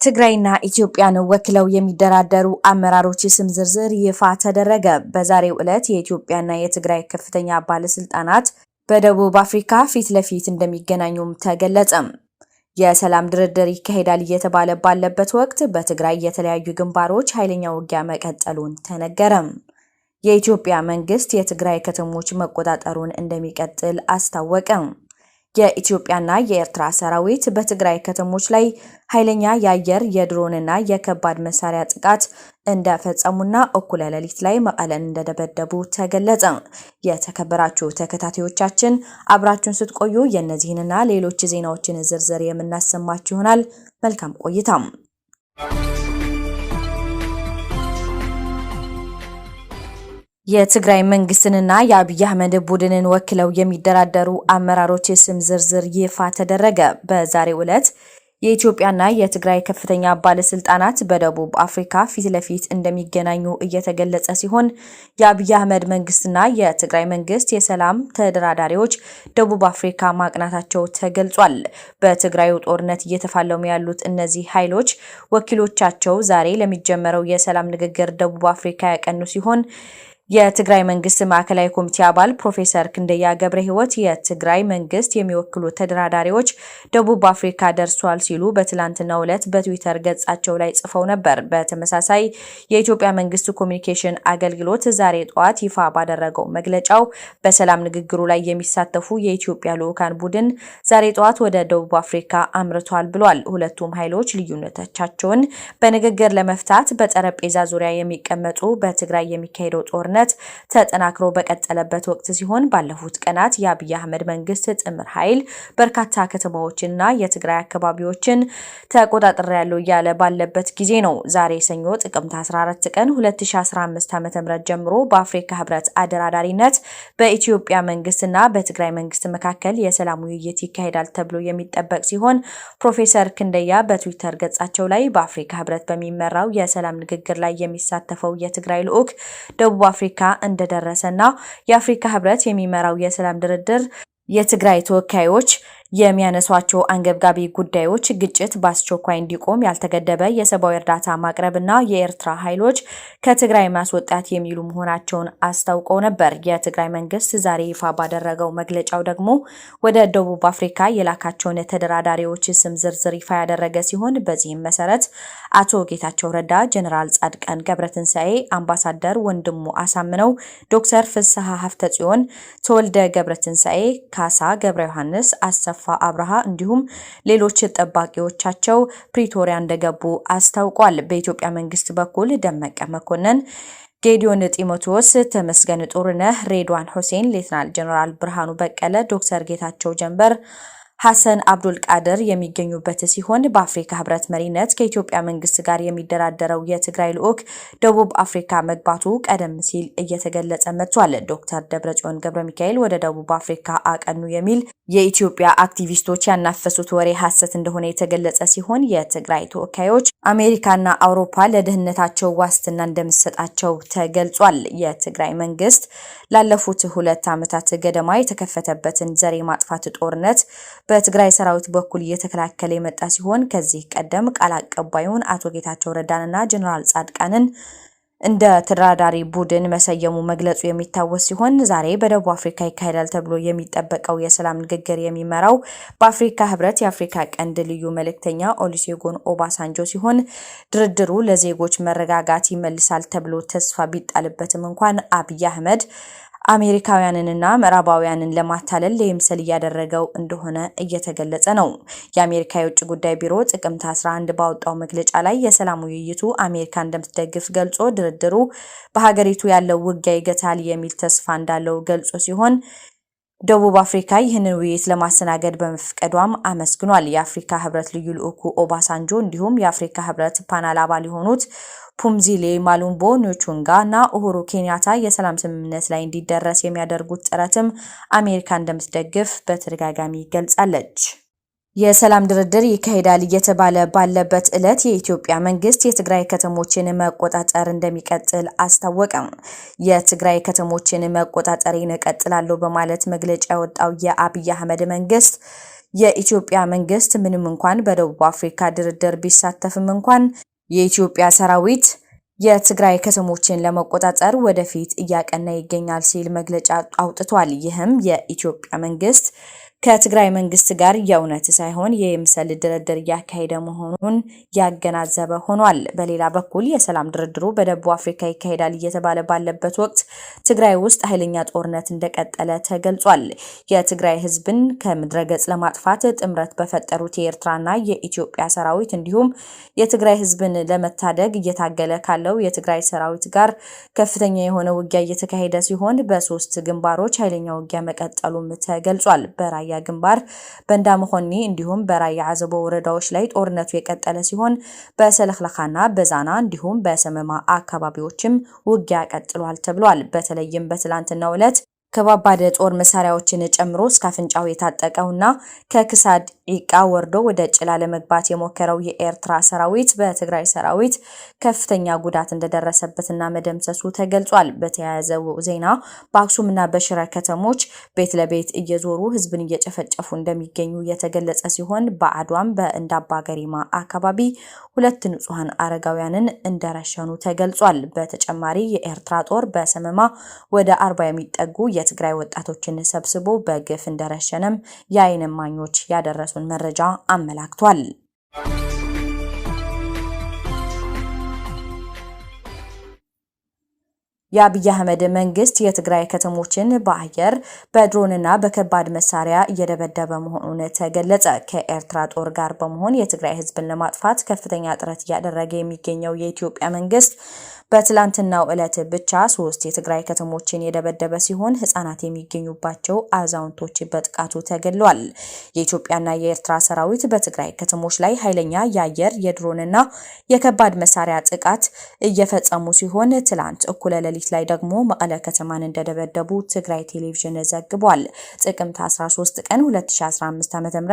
ትግራይና ኢትዮጵያን ወክለው የሚደራደሩ አመራሮች ስም ዝርዝር ይፋ ተደረገ። በዛሬው ዕለት የኢትዮጵያና የትግራይ ከፍተኛ ባለስልጣናት በደቡብ አፍሪካ ፊት ለፊት እንደሚገናኙም ተገለጸ። የሰላም ድርድር ይካሄዳል እየተባለ ባለበት ወቅት በትግራይ የተለያዩ ግንባሮች ኃይለኛ ውጊያ መቀጠሉን ተነገረ። የኢትዮጵያ መንግስት የትግራይ ከተሞች መቆጣጠሩን እንደሚቀጥል አስታወቀ። የኢትዮጵያና የኤርትራ ሰራዊት በትግራይ ከተሞች ላይ ኃይለኛ የአየር፣ የድሮንና የከባድ መሳሪያ ጥቃት እንደፈጸሙና እኩለ ሌሊት ላይ መቀለን እንደደበደቡ ተገለጸ። የተከበራችሁ ተከታታዮቻችን፣ አብራችሁን ስትቆዩ የእነዚህንና ሌሎች ዜናዎችን ዝርዝር የምናሰማችሁ ይሆናል። መልካም ቆይታም። የትግራይ መንግስትንና የአብይ አህመድ ቡድንን ወክለው የሚደራደሩ አመራሮች የስም ዝርዝር ይፋ ተደረገ። በዛሬው ዕለት የኢትዮጵያና የትግራይ ከፍተኛ ባለስልጣናት በደቡብ አፍሪካ ፊት ለፊት እንደሚገናኙ እየተገለጸ ሲሆን፣ የአብይ አህመድ መንግስትና የትግራይ መንግስት የሰላም ተደራዳሪዎች ደቡብ አፍሪካ ማቅናታቸው ተገልጿል። በትግራዩ ጦርነት እየተፋለሙ ያሉት እነዚህ ኃይሎች ወኪሎቻቸው ዛሬ ለሚጀመረው የሰላም ንግግር ደቡብ አፍሪካ ያቀኑ ሲሆን፣ የትግራይ መንግስት ማዕከላዊ ኮሚቴ አባል ፕሮፌሰር ክንደያ ገብረ ሕይወት የትግራይ መንግስት የሚወክሉ ተደራዳሪዎች ደቡብ አፍሪካ ደርሷል ሲሉ በትላንትናው ዕለት በትዊተር ገጻቸው ላይ ጽፈው ነበር። በተመሳሳይ የኢትዮጵያ መንግስት ኮሚኒኬሽን አገልግሎት ዛሬ ጠዋት ይፋ ባደረገው መግለጫው በሰላም ንግግሩ ላይ የሚሳተፉ የኢትዮጵያ ልዑካን ቡድን ዛሬ ጠዋት ወደ ደቡብ አፍሪካ አምርቷል ብሏል። ሁለቱም ኃይሎች ልዩነቶቻቸውን በንግግር ለመፍታት በጠረጴዛ ዙሪያ የሚቀመጡ በትግራይ የሚካሄደው ጦርነት ተጠናክሮ በቀጠለበት ወቅት ሲሆን፣ ባለፉት ቀናት የአብይ አህመድ መንግስት ጥምር ኃይል በርካታ ከተማዎችንና የትግራይ አካባቢዎችን ተቆጣጥሬያለሁ እያለ ባለበት ጊዜ ነው። ዛሬ ሰኞ ጥቅምት 14 ቀን 2015 ዓ.ም ጀምሮ በአፍሪካ ህብረት አደራዳሪነት በኢትዮጵያ መንግስትና በትግራይ መንግስት መካከል የሰላም ውይይት ይካሄዳል ተብሎ የሚጠበቅ ሲሆን፣ ፕሮፌሰር ክንደያ በትዊተር ገጻቸው ላይ በአፍሪካ ህብረት በሚመራው የሰላም ንግግር ላይ የሚሳተፈው የትግራይ ልዑክ ደቡብ አፍሪካ እንደደረሰና የአፍሪካ ህብረት የሚመራው የሰላም ድርድር የትግራይ ተወካዮች የሚያነሷቸው አንገብጋቢ ጉዳዮች ግጭት በአስቸኳይ እንዲቆም፣ ያልተገደበ የሰብአዊ እርዳታ ማቅረብና የኤርትራ ኃይሎች ከትግራይ ማስወጣት የሚሉ መሆናቸውን አስታውቀው ነበር። የትግራይ መንግስት ዛሬ ይፋ ባደረገው መግለጫው ደግሞ ወደ ደቡብ አፍሪካ የላካቸውን ተደራዳሪዎች ስም ዝርዝር ይፋ ያደረገ ሲሆን፣ በዚህም መሰረት አቶ ጌታቸው ረዳ፣ ጀኔራል ጻድቃን ገብረትንሳኤ፣ አምባሳደር ወንድሙ አሳምነው፣ ዶክተር ፍስሐ ሀፍተጽዮን፣ ተወልደ ገብረትንሳኤ፣ ካሳ ገብረ ዮሐንስ፣ አሰፋ አብርሃ እንዲሁም ሌሎች ጠባቂዎቻቸው ፕሪቶሪያ እንደገቡ አስታውቋል። በኢትዮጵያ መንግስት በኩል ደመቀ መኮንን፣ ጌዲዮን ጢሞቴዎስ፣ ተመስገን ጥሩነህ፣ ሬድዋን ሁሴን፣ ሌተናል ጀነራል ብርሃኑ በቀለ፣ ዶክተር ጌታቸው ጀንበር፣ ሐሰን አብዱል ቃድር የሚገኙበት ሲሆን፣ በአፍሪካ ህብረት መሪነት ከኢትዮጵያ መንግስት ጋር የሚደራደረው የትግራይ ልዑክ ደቡብ አፍሪካ መግባቱ ቀደም ሲል እየተገለጸ መጥቷል። ዶክተር ደብረጽዮን ገብረ ሚካኤል ወደ ደቡብ አፍሪካ አቀኑ የሚል የኢትዮጵያ አክቲቪስቶች ያናፈሱት ወሬ ሐሰት እንደሆነ የተገለጸ ሲሆን፣ የትግራይ ተወካዮች አሜሪካና አውሮፓ ለደህንነታቸው ዋስትና እንደምትሰጣቸው ተገልጿል። የትግራይ መንግስት ላለፉት 2 ዓመታት ገደማ የተከፈተበትን ዘር የማጥፋት ጦርነት በትግራይ ሰራዊት በኩል እየተከላከለ የመጣ ሲሆን፣ ከዚህ ቀደም ቃል አቀባዩን አቶ ጌታቸው ረዳንና ጀኔራል ጻድቃንን እንደ ተደራዳሪ ቡድን መሰየሙ መግለጹ የሚታወስ ሲሆን፣ ዛሬ በደቡብ አፍሪካ ይካሄዳል ተብሎ የሚጠበቀው የሰላም ንግግር የሚመራው በአፍሪካ ህብረት የአፍሪካ ቀንድ ልዩ መልእክተኛ ኦሉሴጉን ኦባሳንጆ ሲሆን፣ ድርድሩ ለዜጎች መረጋጋት ይመልሳል ተብሎ ተስፋ ቢጣልበትም እንኳን አብይ አህመድ አሜሪካውያንንና ምዕራባውያንን ለማታለል ለይምሰል እያደረገው እንደሆነ እየተገለጸ ነው። የአሜሪካ የውጭ ጉዳይ ቢሮ ጥቅምት 11 ባወጣው መግለጫ ላይ የሰላም ውይይቱ አሜሪካ እንደምትደግፍ ገልጾ፣ ድርድሩ በሀገሪቱ ያለው ውጊያ ይገታል የሚል ተስፋ እንዳለው ገልጾ ሲሆን፣ ደቡብ አፍሪካ ይህንን ውይይት ለማስተናገድ በመፍቀዷም አመስግኗል። የአፍሪካ ህብረት ልዩ ልዑኩ ኦባሳንጆ እንዲሁም የአፍሪካ ህብረት ፓናል አባል የሆኑት ፑምዚሌ ማሉምቦ ኖቹንጋ እና ኡሁሩ ኬንያታ የሰላም ስምምነት ላይ እንዲደረስ የሚያደርጉት ጥረትም አሜሪካ እንደምትደግፍ በተደጋጋሚ ገልጻለች። የሰላም ድርድር ይካሄዳል እየተባለ ባለበት ዕለት የኢትዮጵያ መንግስት የትግራይ ከተሞችን መቆጣጠር እንደሚቀጥል አስታወቀ። የትግራይ ከተሞችን መቆጣጠሬን እቀጥላለሁ በማለት መግለጫ ያወጣው የአብይ አህመድ መንግስት የኢትዮጵያ መንግስት ምንም እንኳን በደቡብ አፍሪካ ድርድር ቢሳተፍም እንኳን የኢትዮጵያ ሰራዊት የትግራይ ከተሞችን ለመቆጣጠር ወደፊት እያቀና ይገኛል ሲል መግለጫ አውጥቷል። ይህም የኢትዮጵያ መንግስት ከትግራይ መንግስት ጋር የእውነት ሳይሆን የይምሰል ድርድር እያካሄደ መሆኑን ያገናዘበ ሆኗል። በሌላ በኩል የሰላም ድርድሩ በደቡብ አፍሪካ ይካሄዳል እየተባለ ባለበት ወቅት ትግራይ ውስጥ ኃይለኛ ጦርነት እንደቀጠለ ተገልጿል። የትግራይ ህዝብን ከምድረ ገጽ ለማጥፋት ጥምረት በፈጠሩት የኤርትራና የኢትዮጵያ ሰራዊት እንዲሁም የትግራይ ህዝብን ለመታደግ እየታገለ ካለው የትግራይ ሰራዊት ጋር ከፍተኛ የሆነ ውጊያ እየተካሄደ ሲሆን በሶስት ግንባሮች ኃይለኛ ውጊያ መቀጠሉም ተገልጿል። በራያ ግንባር፣ በእንዳመኾኒ እንዲሁም በራያ አዘቦ ወረዳዎች ላይ ጦርነቱ የቀጠለ ሲሆን በሰለክለካና በዛና እንዲሁም በሰመማ አካባቢዎችም ውጊያ ቀጥሏል ተብሏል። በተለይም በትላንትናው ዕለት ከባባድ ጦር መሳሪያዎችን ጨምሮ እስከ አፍንጫው የታጠቀውና ከክሳድ ዒቃ ወርዶ ወደ ጭላ ለመግባት የሞከረው የኤርትራ ሰራዊት በትግራይ ሰራዊት ከፍተኛ ጉዳት እንደደረሰበትና መደምሰሱ ተገልጿል። በተያያዘው ዜና በአክሱምና በሽረ ከተሞች ቤት ለቤት እየዞሩ ህዝብን እየጨፈጨፉ እንደሚገኙ የተገለጸ ሲሆን በአድዋም በእንዳባ ገሪማ አካባቢ ሁለት ንጹሐን አረጋውያንን እንደረሸኑ ተገልጿል። በተጨማሪ የኤርትራ ጦር በሰመማ ወደ 40 የሚጠጉ የትግራይ ወጣቶችን ሰብስቦ በግፍ እንደረሸነም የዓይን እማኞች ያደረሱን መረጃ አመላክቷል። የአብይ አህመድ መንግስት የትግራይ ከተሞችን በአየር፣ በድሮንና በከባድ መሳሪያ እየደበደበ መሆኑን ተገለጸ። ከኤርትራ ጦር ጋር በመሆን የትግራይ ህዝብን ለማጥፋት ከፍተኛ ጥረት እያደረገ የሚገኘው የኢትዮጵያ መንግስት በትላንትናው ዕለት ብቻ 3 የትግራይ ከተሞችን የደበደበ ሲሆን ህጻናት የሚገኙባቸው አዛውንቶች በጥቃቱ ተገድለዋል። የኢትዮጵያና የኤርትራ ሰራዊት በትግራይ ከተሞች ላይ ኃይለኛ የአየር፣ የድሮንና የከባድ መሳሪያ ጥቃት እየፈጸሙ ሲሆን ትላንት እኩለ ሌሊት ላይ ደግሞ መቀለ ከተማን እንደደበደቡ ትግራይ ቴሌቪዥን ዘግቧል። ጥቅምት 13 ቀን 2015 ዓ.ም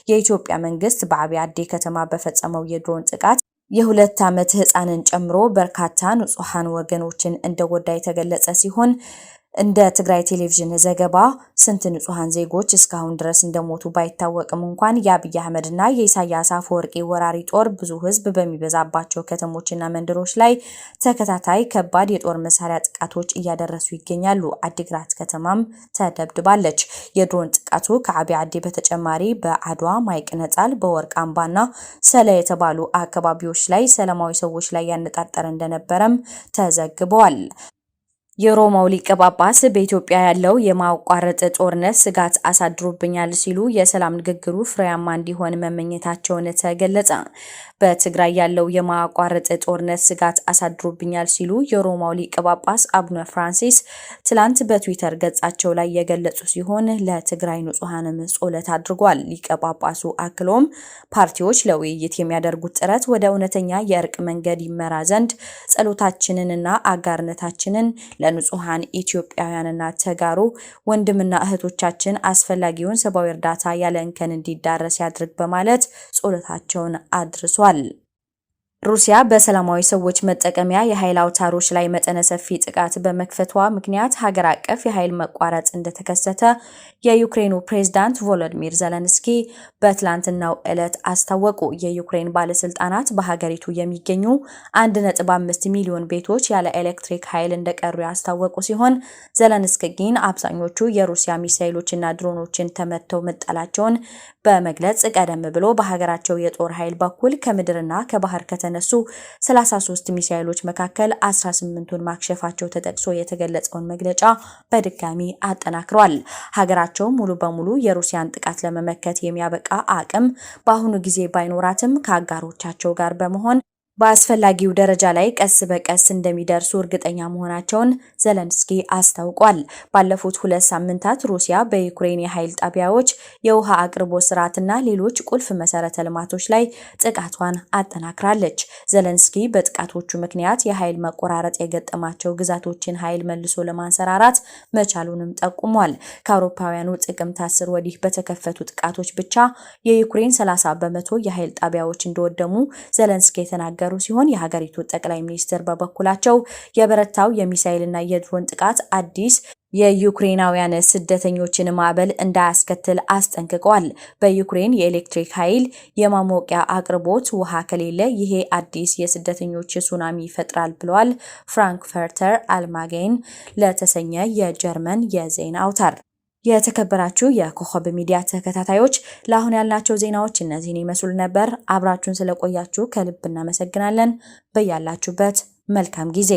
የኢትዮጵያ መንግስት በአብይ አዲ ከተማ በፈጸመው የድሮን ጥቃት የ2 ዓመት ህፃንን ጨምሮ በርካታ ንጹሐን ወገኖችን እንደጎዳ የተገለጸ ሲሆን እንደ ትግራይ ቴሌቪዥን ዘገባ ስንት ንጹሐን ዜጎች እስካሁን ድረስ እንደሞቱ ባይታወቅም እንኳን የአብይ አህመድና የኢሳያስ አፈወርቂ ወራሪ ጦር ብዙ ህዝብ በሚበዛባቸው ከተሞችና መንደሮች ላይ ተከታታይ ከባድ የጦር መሳሪያ ጥቃቶች እያደረሱ ይገኛሉ። አዲግራት ከተማም ተደብድባለች። የድሮን ጥቃቱ ከአብይ አዲ በተጨማሪ በአድዋ፣ ማይቅ ነጻል፣ በወርቅ አምባና ሰለ የተባሉ አካባቢዎች ላይ ሰላማዊ ሰዎች ላይ ያነጣጠረ እንደነበረም ተዘግቧል። የሮማው ሊቀ ጳጳስ በኢትዮጵያ ያለው የማያቋርጥ ጦርነት ስጋት አሳድሮብኛል ሲሉ የሰላም ንግግሩ ፍሬያማ እንዲሆን መመኘታቸውን ተገለጸ። በትግራይ ያለው የማያቋርጥ ጦርነት ስጋት አሳድሮብኛል ሲሉ የሮማው ሊቀ ጳጳስ አቡነ ፍራንሲስ ትላንት በትዊተር ገጻቸው ላይ የገለጹ ሲሆን ለትግራይ ንጹሐንም ጸሎት አድርጓል። ሊቀ ጳጳሱ አክሎም ፓርቲዎች ለውይይት የሚያደርጉት ጥረት ወደ እውነተኛ የእርቅ መንገድ ይመራ ዘንድ ጸሎታችንንና አጋርነታችንን ለንጹሃን ኢትዮጵያውያንና ተጋሩ ወንድምና እህቶቻችን አስፈላጊውን ሰብአዊ እርዳታ ያለ እንከን እንዲዳረስ ያድርግ በማለት ጸሎታቸውን አድርሷል። ሩሲያ በሰላማዊ ሰዎች መጠቀሚያ የኃይል አውታሮች ላይ መጠነ ሰፊ ጥቃት በመክፈቷ ምክንያት ሀገር አቀፍ የኃይል መቋረጥ እንደተከሰተ የዩክሬኑ ፕሬዝዳንት ቮሎዲሚር ዘለንስኪ በትላንትናው ዕለት አስታወቁ። የዩክሬን ባለስልጣናት በሀገሪቱ የሚገኙ 1.5 ሚሊዮን ቤቶች ያለ ኤሌክትሪክ ኃይል እንደቀሩ ያስታወቁ ሲሆን ዘለንስኪ ግን አብዛኞቹ የሩሲያ ሚሳይሎችና ድሮኖችን ተመተው መጣላቸውን በመግለጽ ቀደም ብሎ በሀገራቸው የጦር ኃይል በኩል ከምድርና ከባህር ከተነሱ 33 ሚሳኤሎች መካከል 18ቱን ማክሸፋቸው ተጠቅሶ የተገለጸውን መግለጫ በድጋሚ አጠናክሯል። ሀገራቸው ሙሉ በሙሉ የሩሲያን ጥቃት ለመመከት የሚያበቃ አቅም በአሁኑ ጊዜ ባይኖራትም ከአጋሮቻቸው ጋር በመሆን በአስፈላጊው ደረጃ ላይ ቀስ በቀስ እንደሚደርሱ እርግጠኛ መሆናቸውን ዘለንስኪ አስታውቋል። ባለፉት 2 ሳምንታት ሩሲያ በዩክሬን የኃይል ጣቢያዎች፣ የውሃ አቅርቦት ስርዓትና ሌሎች ቁልፍ መሰረተ ልማቶች ላይ ጥቃቷን አጠናክራለች። ዘለንስኪ በጥቃቶቹ ምክንያት የኃይል መቆራረጥ የገጠማቸው ግዛቶችን ኃይል መልሶ ለማንሰራራት መቻሉንም ጠቁሟል። ከአውሮፓውያኑ ጥቅምት 10 ወዲህ በተከፈቱ ጥቃቶች ብቻ የዩክሬን 30% የኃይል ጣቢያዎች እንደወደሙ ዘለንስኪ የተናገሩ ሲሆን፣ የሀገሪቱ ጠቅላይ ሚኒስትር በበኩላቸው የበረታው የሚሳኤልና የድሮን ጥቃት አዲስ የዩክሬናውያን ስደተኞችን ማዕበል እንዳያስከትል አስጠንቅቀዋል። በዩክሬን የኤሌክትሪክ ኃይል፣ የማሞቂያ አቅርቦት፣ ውሃ ከሌለ ይሄ አዲስ የስደተኞች ሱናሚ ይፈጥራል ብለዋል ፍራንክፈርተር አልማጌን ለተሰኘ የጀርመን የዜና አውታር። የተከበራችሁ የኮከብ ሚዲያ ተከታታዮች፣ ለአሁን ያልናቸው ዜናዎች እነዚህን ይመስሉ ነበር። አብራችሁን ስለቆያችሁ ከልብ እናመሰግናለን። በያላችሁበት መልካም ጊዜ።